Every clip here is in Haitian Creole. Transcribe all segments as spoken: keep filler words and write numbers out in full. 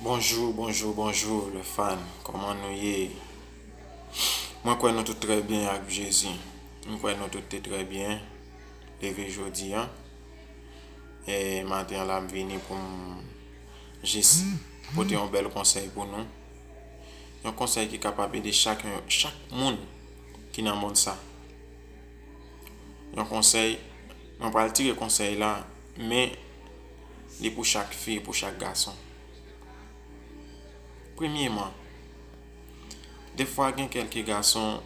Bonjou, bonjou, bonjou, le fan. Kòman nou ye? Mwen kwè nou tout trè byen ak Jezi. Mwen kwè nou tout te trè byen leve jodi a. E maten an la, m vini pou m jis pote yon bèl konsèy pou nou. Yon konsèy ki kapab ede chak, chak moun ki nan mond sa. Yon konsèy, mwen pral tire konsèy la, men li pou chak fi, pou chak gason. Premyeman, defwa gen kèlke gason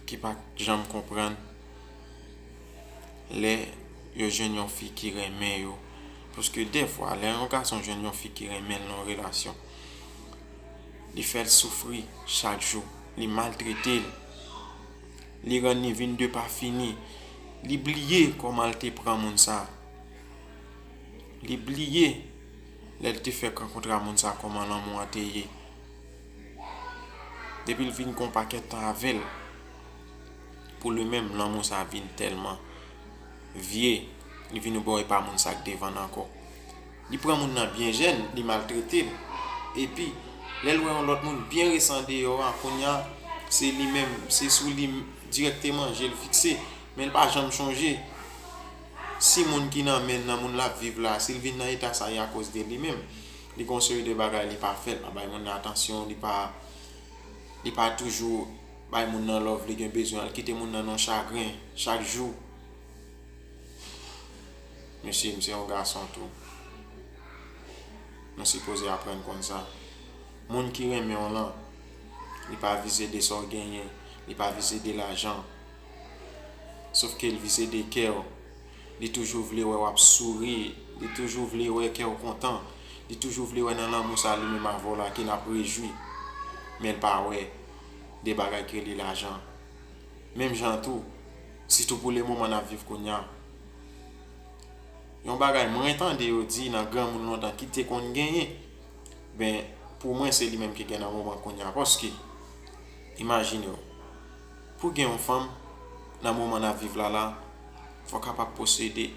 ki pa janm konprann lè yo jwenn yon fi ki renmen yo. Paske defwa, lè yon gason jwenn yon fi ki renmen l nan yon relasyon, li fè l soufri chak jou, li maltrete l, li rann li vin depafini, li bliye kòman l te pran moun sa. Li bliye lè l te fèk rankontre a moun sa kòman lanmou an te ye. Depi l vin gon pakèt tan avè l, pou li menm, lanmou sa vin tèlman vye, li vin wè e pa moun sa k devan l ankò. Li pran moun nan byen jèn, li maltrete l. Epi, lè l wè yon lòt moun byen resan deyò a, kounye a, se li menm, se sou li dirèkteman je l fikse. Men l pa janm chonje si moun ki nan men l nan moun l ap viv la, si l vin nan eta sa, e akoz de li menm. Li gon seri de bagay li pa fè, l pa bay moun nan atansyon, li pa, li pa toujou bay moun nan love li gen bezwen, l kite moun nan nan chagren chak jou. Mesye, m se yon gason tou. Nou sipoze aprann konn sa. Moun ki renmen w lan, li pa vize de sa w genyen, li pa vize de lajan. Sofke l vize de kè w. Li toujou vle wè w ap souri, li toujou vle wè kè w kontan, li toujou vle wè nan lanmou sa li menm avè w la ke n ap rejwi. Men l pa wè de bagay ki rele lajan. Menm jan tou, sitou pou le moman n ap viv kounye a. Yon bagay mwen tande yo di nan granmoun lontan ki te konn genyen, ben, pou mwen se li menm ki gen nan moman kounye a. Paske, imajine w, pou gen yon fanm nan moman n ap viv la la, fò w kapab posede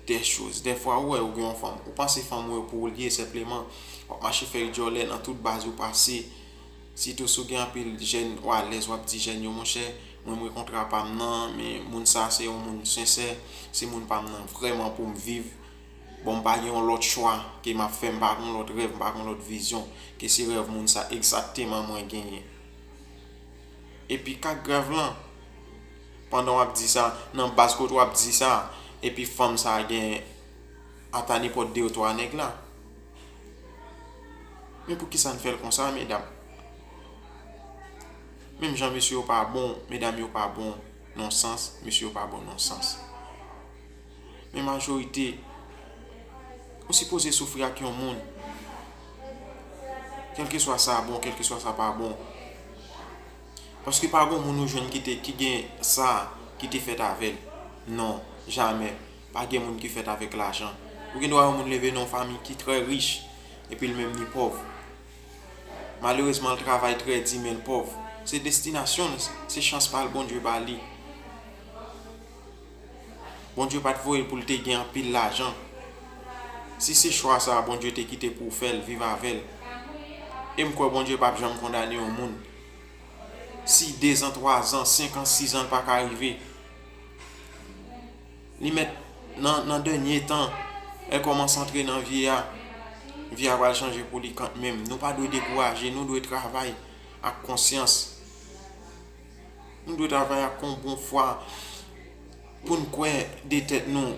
de choz. Dèfwa ou wè ou gen yon fanm, ou panse fanm ou yo pou ou l ye senpleman, w ap mache fè djòlè nan tout baz ou pase. Sitou si w gen anpil jèn, w alèz w ap di jèn yo, monchè, mwen m rekontre apa m nan, men moun sa se yon moun sensè, se moun pa m nan vrèman pou m viv. Bon, m pa gen yon lòt chwa ke m ap fè, m pa gen yon lòt rèv, m pa gen yon lòt vizyon ke se rèv moun sa egzakteman mwen genyen. Epi ka grav lan, pandan w ap di sa, nan baz kote w ap di sa, epi fanm sa gen ata nenpòt de yo twa nèg la. Men poukisa n fè l konsa, medam? Menm jan mesye yo pa bon, medam yo pa bon nan sans, mesye yo pa bon nan sans. Men majorite, ou sipoze soufri ak yon moun. Kèlkeswa sa bon, kèlkeswa sa pa bon. Paske pa gon moun ou jwenn ki te, ki gen sa, ki te fèt avè l. Non, jamè. Pa gen moun ki fèt avèk lajan. Ou gen dwa wè yon moun leve nan yon fanmi ki trè rich, epi l menm li pòv. Malerezman, l travay trè di, men l pòv. Se destinasyon l, se chans pa l Bondye ba li. Bondye pa t voye l pou l te gen anpil lajan. Si se chwa sa a Bondye te kite pou w fè l, viv avè l. E m kwè Bondye p ap janm kondane yon moun. Si dezan, twazan, senkan, sizan l pa ka rive, li mèt nan, nan dènye tan, lè l kòmanse antre nan vye a, vye a pral chanje pou li kantmenm. Nou pa dwe dekouraje, nou dwe travay ak konsyans. Nou dwe travay ak yon bon fwa pou n kwè de tèt nou.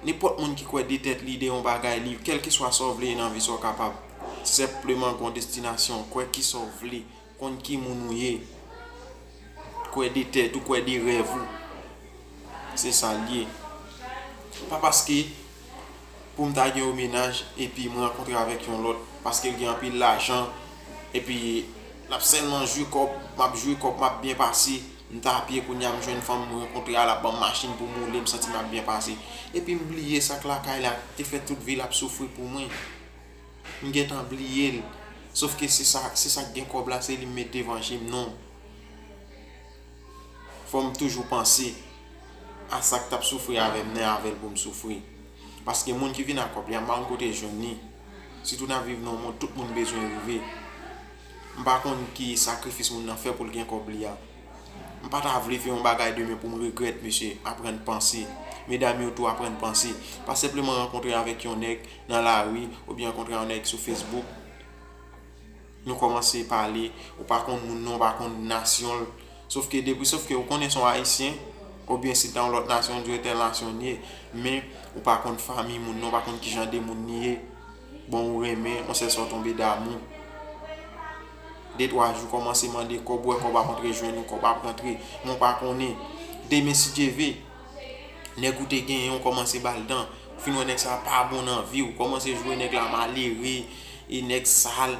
Nenpòt moun ki kwè de tèt li de yon bagay, li, kèlkeswa sa w vle nan vi sa w kapab. Senpleman gen yon destinasyon, kwè kisa w vle, konn ki moun ou ye. Kwè de tèt ou, kwè de rèv ou. Se sa l ye. Pa paske pou m ta gen yon mennaj, epi m rankontre avèk yon lòt, paske l gen anpil lajan, epi l ap sèlman jwi kòb, m ap jwi kòb, m ap byen pase, m ta pye kounye a, m jwenn fanm, m rankontre a, l ap ban m machin pou m woule, m santi m ap byen pase. Epi m bliye sa k lakay la, te fè tout vi l ap soufri pou mwen. M gentan bliye l. Sofke se sa, se sa k gen kòb la, se li m met devan je m, non. Fò m toujou panse a sa k t ap soufri avè m, nan avè l pou m soufri. Paske moun ki vin ak kòb li a, m pa konn kote l jwenn li. Sitou n ap viv nan yon mond tout moun bezwen rive. M pa konn ki sakrifis moun nan fè pou l gen kòb li a. M pa ta vle fè yon bagay demen pou m regrèt, mesye. Aprann panse. Medam yo tou, aprann panse. Pa senpleman rankontre avèk yon nèg nan lari oubyen rankontre yon nèg sou Facebook. Nou kòmanse pale, ou pa konn moun nan, ou pa konn nasyon l. Sofke depi, sofke ou konnen se yon Ayisyen, oubyen si l nan yon lòt nasyon, ou di tèl nasyon l ye. Men, ou pa konn fanmi moun nan, ou pa konn kijan de moun li ye. Bon, ou renmen, yon sèl sa w tonbe damou. De twa jou, kòmanse mande kòb, ou wè kòb ap antre jwenn ou, kòb ap rantre, men ou pa konnen. Demen, si Dye ve, nèg ou te genyen, ou kòmanse ba l dan. Ou fin wè nèg sa pa bon nan vi w, ou kòmanse jwe nèg la malere, e nèg sal.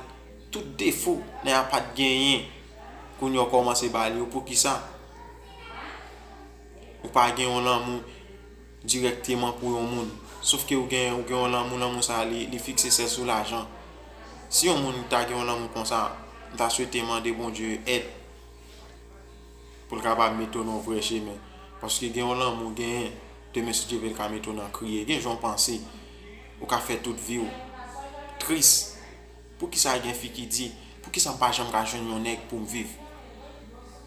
Tout defo nèg la pa t genyen, kounye a w kòmanse ba li yo. Poukisa? Ou pa gen yon lanmou dirèkteman pou yon moun. Sofke ou gen, ou gen yon lanmou, lanmou sa a, li, li fikse sèl sou lajan. Si yon moun ta gen yon lanmou konsa, m ta swete mande Bondye èd pou l kapab mete w nan yon vrè chemen. Paske gen yon lanmou, gen demen si Dye vle l ka mete w nan kriye. Gen jan w panse, ou ka fè tout vi w tris. Poukisa gen fi ki di, "Poukisa m pa janm ka jwenn yon nèg pou m viv?"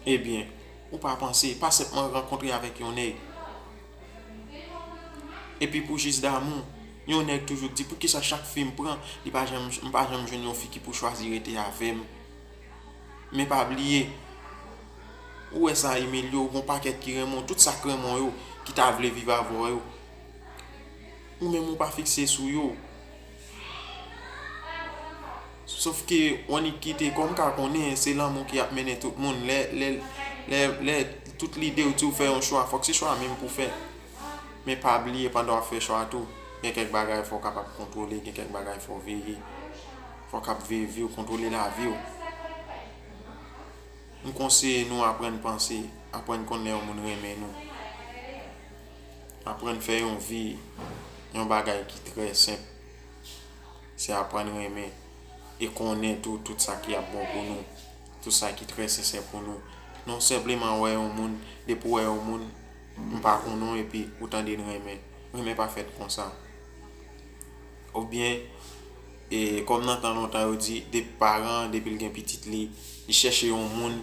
Ebyen, ou pa panse, pa senpman rankontre avèk yon nèg. Epi pou jis damou, yon nèg toujou di, "Poukisa chak fi m pran, li pa janm, m pa janm jwenn yon fi ki pou chwazi rete avè m?" Men pa bliye, ou wè sa Emilio, ou gon pakèt ki renmen w, tout sa k renmen w yo, ki ta vle viv avè w yo. Ou menm ou pa fikse sou yo. Sofke w annik kite, kòm ka konnen, se lanmou ki ap mennen tout moun. Lè, lè, lè, lè tout lide w di w fè yon chwa, fòk se chwa menm pou w fè. Men pa bliye pandan w ap fè chwa tou, gen kèk bagay fò w kapab kontwole, gen kèk bagay fò w veye. Fò w kab veye vi w, kontwole lavi w. M konseye nou aprann panse, aprann konn lè yon moun renmen nou. Aprann fè yon vi, yon bagay ki trè senp. Se aprann renmen e konnen tou tout sa ki ap bon pou nou, tout sa ki trè sensè pou nou. Non senpleman wè yon moun, depi w wè yon moun, m pa konnen w epi ou tande n renmen. Renmen pa fèt konsa. Oubyen, e, kòm nan tan lontan yo di, depi paran, depi l gen pitit li, li chèche yon moun,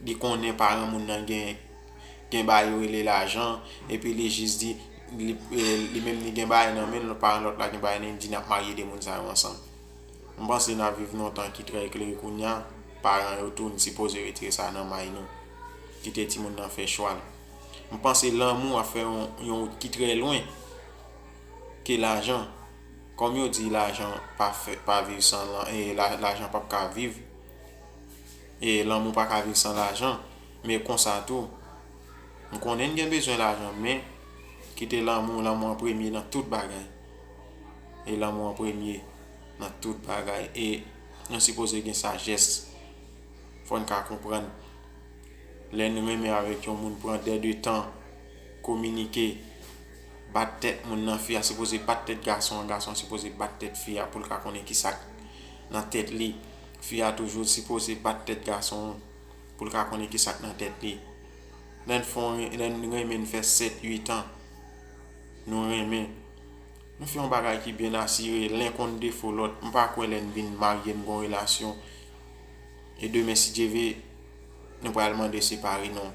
li konnen paran moun nan gen, gen bagay yo rele lajan, epi li jis di, li, e, li menm li gen bagay nan men l, paran lòt la gen bagay nan men l, li di n ap marye de moun sa yo ansanm. M panse n ap viv nan yon tan ki trè eklere kounye a, paran yo tou, n sipoze retire sa nan may nou. Kite timoun nan fè chwa l. M panse lanmou ap fè yon, yon wout ki trè lwen ke lajan. Kòm yo di lajan pa fè, pa viv san lan, e la, lajan p ap ka viv. E lanmou pa ka viv san lajan. Men konsa tou, m konnen n gen bezwen lajan, men kite lanmou, lanmou an premye nan tout bagay. E lanmou an premye nan tout bagay. E nou sipoze gen sajès. Fò n ka konprann. Lè n renmen avèk yon moun, pran dè de tan, kominike, bat tèt moun nan, fi a sipoze bat tèt gason an, gason an sipoze bat tèt fi a pou l ka konnen ki sa k nan tèt li. Fi a toujou sipoze bat tèt gason an pou l ka konnen ki sa k nan tèt li. Lè n fè yon, lè n renmen, n fè sèt, uit an, nou renmen. Nou fè yon bagay ki byen asire, len konn defo lòt. M pa kwè lè n vin marye, n gon relasyon. E demen, si Dye ve, nou pral mande separe nou.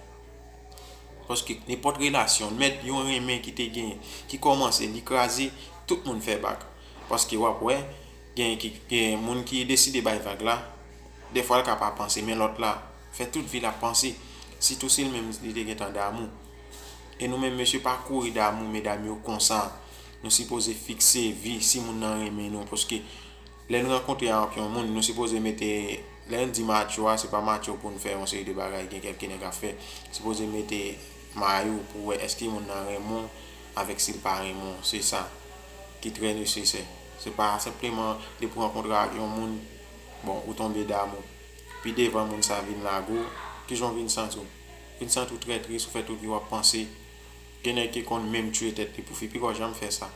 Paske nenpòt relasyon, mèt yon renmen ki te genyen, ki kòmanse, li kraze, tout moun fè bak. Paske w ap wè, gen ki, gen moun ki deside bay vag la, defwa l ka pa panse, men lòt la, fè tout vi l ap panse. Sitou si l menm li te gentan damou. E nou menm mesye pa kouri damou medam yo konsa. Nou sipoze fikse vi si moun nan renmen nou. Paske lè n rankontre ak yon moun, nou sipoze mete, lè n di matyo a, se pa matyo pou n fè yon seri de bagay gen kèlke nèg ap fè. Sipoze mete may ou pou wè èske moun nan renmen w avèk si l pa renmen w. Se sa ki trè nesesè. Se pa senpleman depi w rankontre ak yon moun, bon, ou tonbe damou. Pi devan moun sa vin lage w, kijan w vin santi w? Vin santi w trè tris, ou fè tout vi w ap panse. Gen nèg ki konn menm tiye tèt li pou fi, piko w janm fè sa.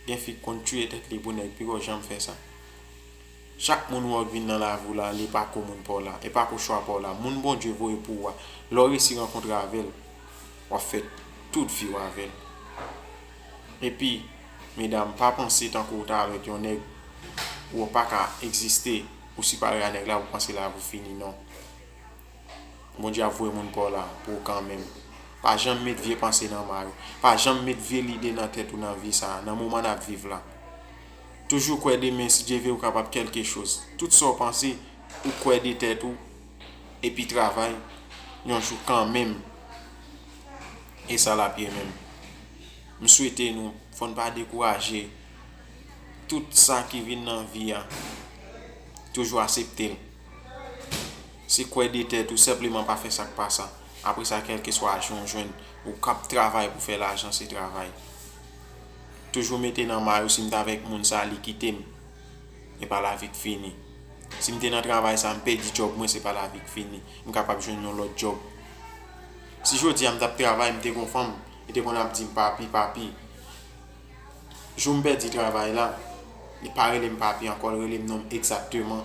Gen fi ki konn tiye tèt li pou nèg, piko w janm fè sa. Chak moun ou wè k vin nan lavi w la, li pa ko moun pa w la, e pa ko chwa pa w la. Moun Bondye voye pou ou a, lè w resi rankontre avè l, w ap fè tout vi w avè l. Epi, medam, pa panse tankou w ta avèk yon nèg, ou pa ka egziste, ou separe a nèg la, ou panse lavi w fini, non. Bondye ap voye moun pa w la pou ou kanmenm. Pa janm met vye panse nan may ou. Pa janm met vye lide nan tèt ou nan vi sa a, nan moman n ap viv la. Toujou kwè demen, si Dye vle, ou kapab kèlke choz. Tout sa w panse, ou kwè de tèt ou, epi travay, yon jou kanmenm. E sa l ap ye menm. M swete nou, fò n pa dekouraje. Tout sa ki vin nan vi a, toujou asepte l. Se kwè de tèt ou, senpleman pa fè sa k pa sa. Apre sa, kèlkeswa jan w jwenn, ou k ap travay pou fè lajan, se travay. Toujou mete nan may ou, si m t avèk moun sa, li kite m. E pa lavi k fini. Si m te nan travay sa, m pèdi djòb mwen, se pa lavi k fini. M kapab jwenn yon lòt djòb. Si jodi a m t ap travay, m te gon fanm, li te konn ap di m, "Papi, papi." Jou m pèdi travay la, li pa rele m papi ankò, li rele m non m egzakteman.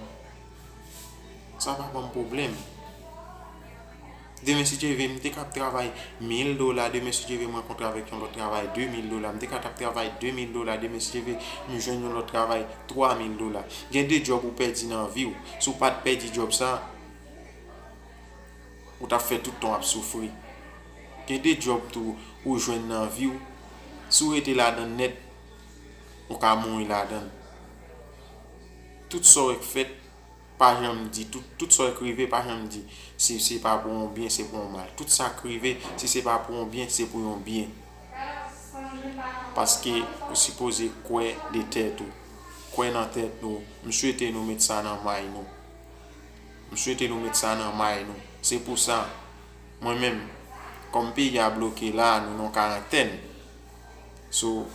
Sa pa ban m pwoblèm. Demen, si Dye vle, m te ka ap travay mil dola. Demen, si Dye vle, m rankontre avèk yon lòt travay de mil dola. M te ka t ap travay de mil dola. Demen, si Dye vle, m jwenn yon lòt travay twa mil dola. Gen de djòb ou pèdi nan vi w. Si w pa t pèdi djòb sa, ou t ap fè tout tan w ap soufri. Gen de djòb tou ou jwenn nan vi w. Si w rete ladan l nèt, ou ka mouri ladan l. Tout sa w fèt, pa janm di, tout, tout sa w rive, pa janm di, si se pa pou yon byen, se pou yon mal. Tout sa k rive, si se pa pou yon byen, se pou yon byen. Paske ou sipoze kwè de tèt ou. Kwè nan tèt nou. M swete nou met sa nan may nou. M swete nou met sa nan may nou. Se pou sa, mwen menm, kòm peyi a bloke la, nou nan karantèn. So,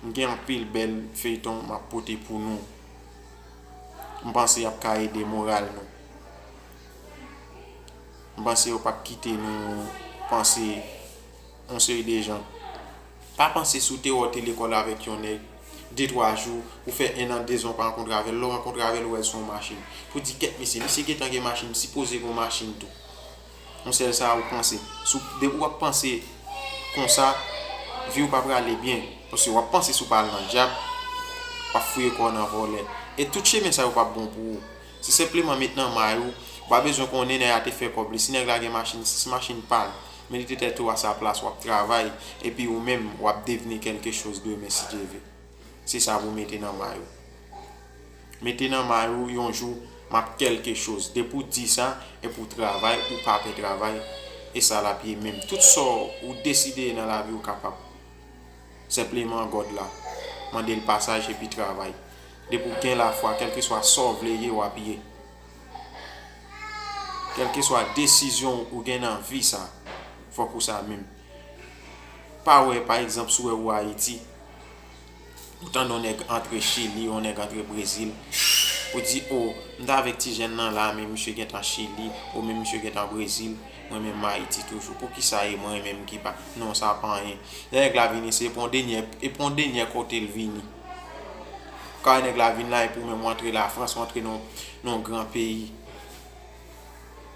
m gen anpil bèl feyton m ap pote pou nou. M panse y ap ka ede moral nou. M panse yo p ap kite nou panse yon seri de jan. Pa panse si w te wè w te lekòl avèk yon nèg, de twa jou, ou fè en an, de zan w pa rankontre avè l, lè w rankontre avè l, ou wè l sou yon machin. Pou di, "Kèt mesye, misye gentan gen machin, m sipoze gen yon machin tou." Yon sèl sa ou panse. Si w, depi w ap panse konsa, vi w pa prale byen. Paske w ap panse si w pa al nan dyab, w ap fouye kò w nan vòlè. E tout chemen sa yo p ap bon pou ou. Se senpleman met nan may ou. Ou pa bezwen konnen nèg la te fè kòb li. Si nèg la gen machin, si se machin pa l. Men li te tèt ou a sa plas, w ap travay. Epi ou menm, w ap devni kèlke choz demen, si Dye vle. Se sa pou mete nan may ou. Mete nan may ou, yon jou, m ap kèlke choz. Depi w di sa, epi w travay, ou pa pè travay. E sa l ap ye menm. Tout sa w deside nan lavi w kapab. Senpleman, God la. Mande l pasaj epi travay. Depi w gen lafwa, kèlkeswa sa w vle ye, w ap ye. Kèlkeswa desizyon ou gen nan vi sa, fòk ou sa menm. Pa wè, pa egzanp, si w wè ou Ayiti, ou tande yon nèg antre Chili, yon nèg antre Brezil, ou di, "O, m t avèk ti jèn nan la, men misye gentan Chili, oubyen misye gentan Brezil, mwen menm m Ayiti toujou. Poukisa e mwen menm ki pa?" Non, sa pa anyen. Lè nèg la vini, se pou yon dènyè, e pou yon dènyè kote l vini. Ou ka wè nèg la vin la, epi ou menm ou antre Lafrans, ou antre nan, nan yon gran peyi.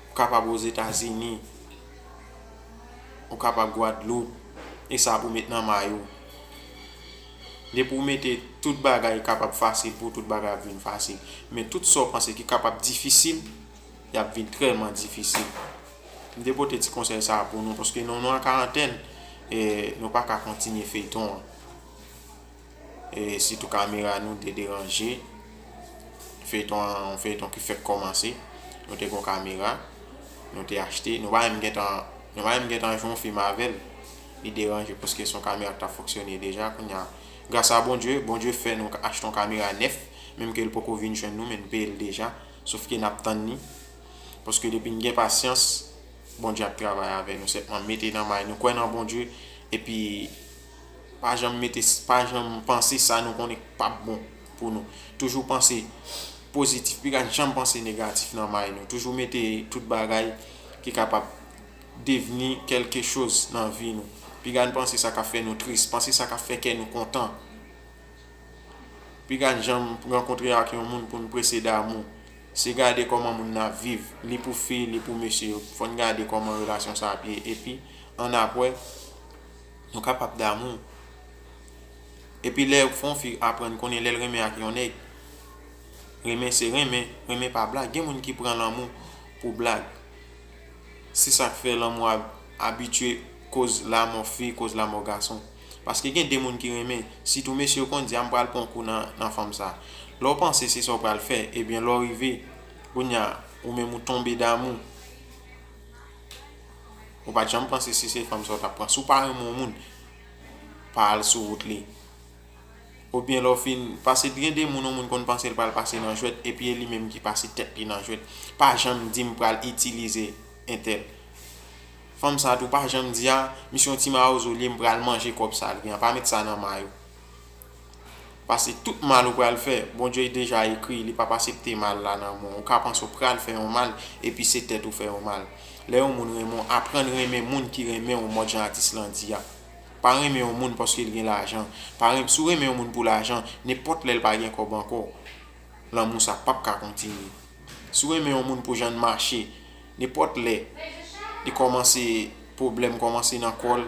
Ou kapab Ozetazini, ou kapab Gwadloup, e sa pou met nan may ou. Depi w mete tout bagay kapab fasil pou w, tout bagay ap vin fasil. Men tout sa w panse ki kapab difisil, y ap vin trèlman difisil. M te pote ti konsèy sa a pou nou, paske nou, nou an karantèn, e nou pa ka kontinye feyton an. E sitou kamera nou te deranje. Feyton an, yon feyton ki fèk kòmanse. Nou te gon kamera, nou te achte. Nou pa menm gentan, nou pa menm gentan jwe yon fim avè l. Li deranje paske se yon kamera ki t ap fonksyone deja. Kounye a, gras a Bondye, Bondye fè nou achte yon kamera nèf, menm ke l poko vin jwenn nou, men n peye l deja. Sof ke n ap tann li. Paske depi n gen pasyans, Bondye ap travay avè nou. Senpman mete nan may nou, kwè nan Bondye, epi pa janm mete, pa janm panse sa nou konnen k p ap bon pou nou. Toujou panse pozitif, piga n janm panse negatif nan may nou. Toujou mete tout bagay ki kapab devni kèlke choz nan vi nou. Piga n panse sa k ap fè nou tris, panse sa k ap fè kè nou kontan. Piga n janm rankontre ak yon moun pou n prese damou. Se gade kòman moun nan ap viv, li pou fi, li pou mesye yo. Fò n gade kòman relasyon sa ap ye. Epi, annapre, nou kapab damou. Epi lè yon fi aprann konnen lè l renmen ak yon nèg, renmen se renmen, renmen pa blag. Gen moun ki pran lanmou pou blag. Se sa k fè lanmou a abitye koz lanmò fi, koz lanmò gason. Paske gen de moun ki renmen, sitou mesye yo konn di, "A, m pral pran kou nan, nan fanm sa." Lè w panse se sa w pral fè, ebyen, lè w rive, kounye a, ou menm ou tonbe damou. Ou pa t janm panse si se fanm sa w t ap pran. Si w pa renmen yon moun, pa al sou wout li. Oubyen lè w fin pase, gen de moun, yon moun konn panse l pral pase nan jwèt, epi e li menm ki pase tèt li nan jwèt. Pa janm di, "M pral itilize entèl." Fanm sa tou, pa janm di, "A, misye yon ti mawozo li ye, m pral manje kòb sa l gen an." Pa met sa nan may ou. Paske tout mal ou pral fè, Bondye deja ekri, li p ap aksepte mal la nan men w. Ou ka panse w pral fè yon mal, epi se tèt ou fè yon mal. Lè yon moun renmen w, aprann renmen moun ki renmen w, mòd jan atis lan di a. Pa renmen yon moun paske l gen lajan. Pa renmen, si w renmen yon moun pou lajan, nenpòt lè l pa gen kòb ankò, lanmou sa p ap ka kontinye. Si w renmen yon moun pou jan l mache, nenpòt lè li kòmanse, pwoblèm kòmanse nan kò l.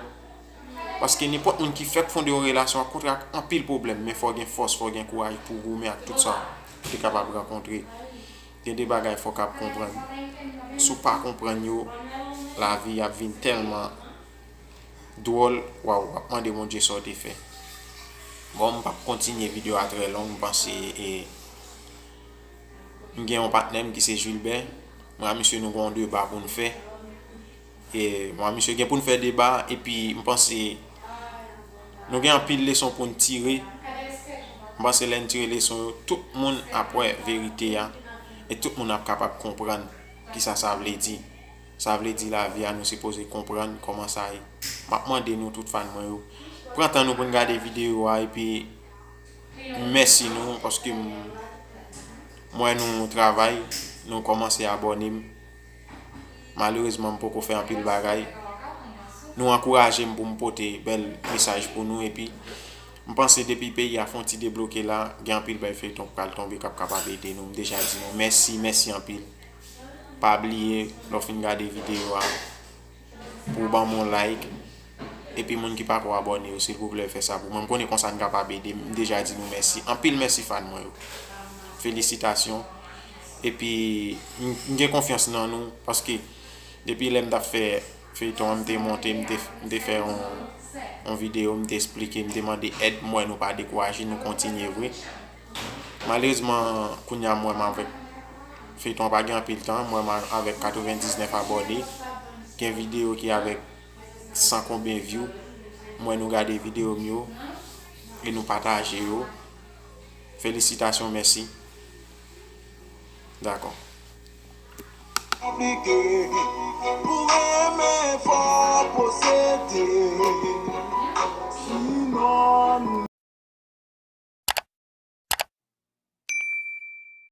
Paske nenpòt moun ki fèk fonde yon relasyon ap kontre ak anpil pwoblèm, men fò w gen fòs, fò w gen kouraj pou w goumen ak tout sa w te kapab rankontre. Gen de bagay fòk ap konprann. Si w pa konprann yo, lavi ap vin tèlman dwòl, waw, w ap mande Bondye sa w te fè. Bon, m p ap kontinye videyo a trè long, m panse, e, m gen yon patnè m ki se Gilbert. Mwen ak misye nou gen yon deba pou n fè. E, mwen ak misye gen pou n fè deba, epi m panse nou gen anpil leson pou n tire. M panse lè n tire leson yo, tout moun ap wè verite a, e tout moun ap kapab konprann kisa sa vle di. Sa vle di lavi a, nou sipoze konprann kòman sa ye. M ap mande nou tout fan mwen yo, pran tan nou pou n gade videyo a, epi mèsi nou, paske m, m wè nou travay, nou kòmanse abòne m. Malerezman, m poko fè anpil bagay. Nou ankouraje m pou m pote bèl mesaj pou nou, epi m panse depi peyi a fè yon ti debloke la, gen anpil bèl feyton k pral tonbe k ap kapab ede nou. M deja di nou mèsi, mèsi anpil. Pa bliye, lè w fin gade videyo a, pou w ban m yon like. Epi moun ki pako abòne yo, silvouplè, fè sa pou mwen. M konnen konsa n kapab ede m. M deja di nou mèsi. Anpil mèsi fan mwen yo. Felisitasyon. Epi m, m gen konfyans nan nou, paske depi lè m t ap fè feyton an, m te monte, m te, m te fè yon, yon videyo, m te esplike, m te mande èd, m wè nou pa dekouraje, nou kontinye vre. Malerezman, kounye a m wè m avèk feyton an pa gen anpil tan, m wè m avèk katrevendiznèf abòne. Gen videyo ki avèk san konbyen view. M wè nou gade videyo m yo e nou pataje yo. Felisitasyon, mèsi. Dakò. Konplike. Pou renmen fò w posede.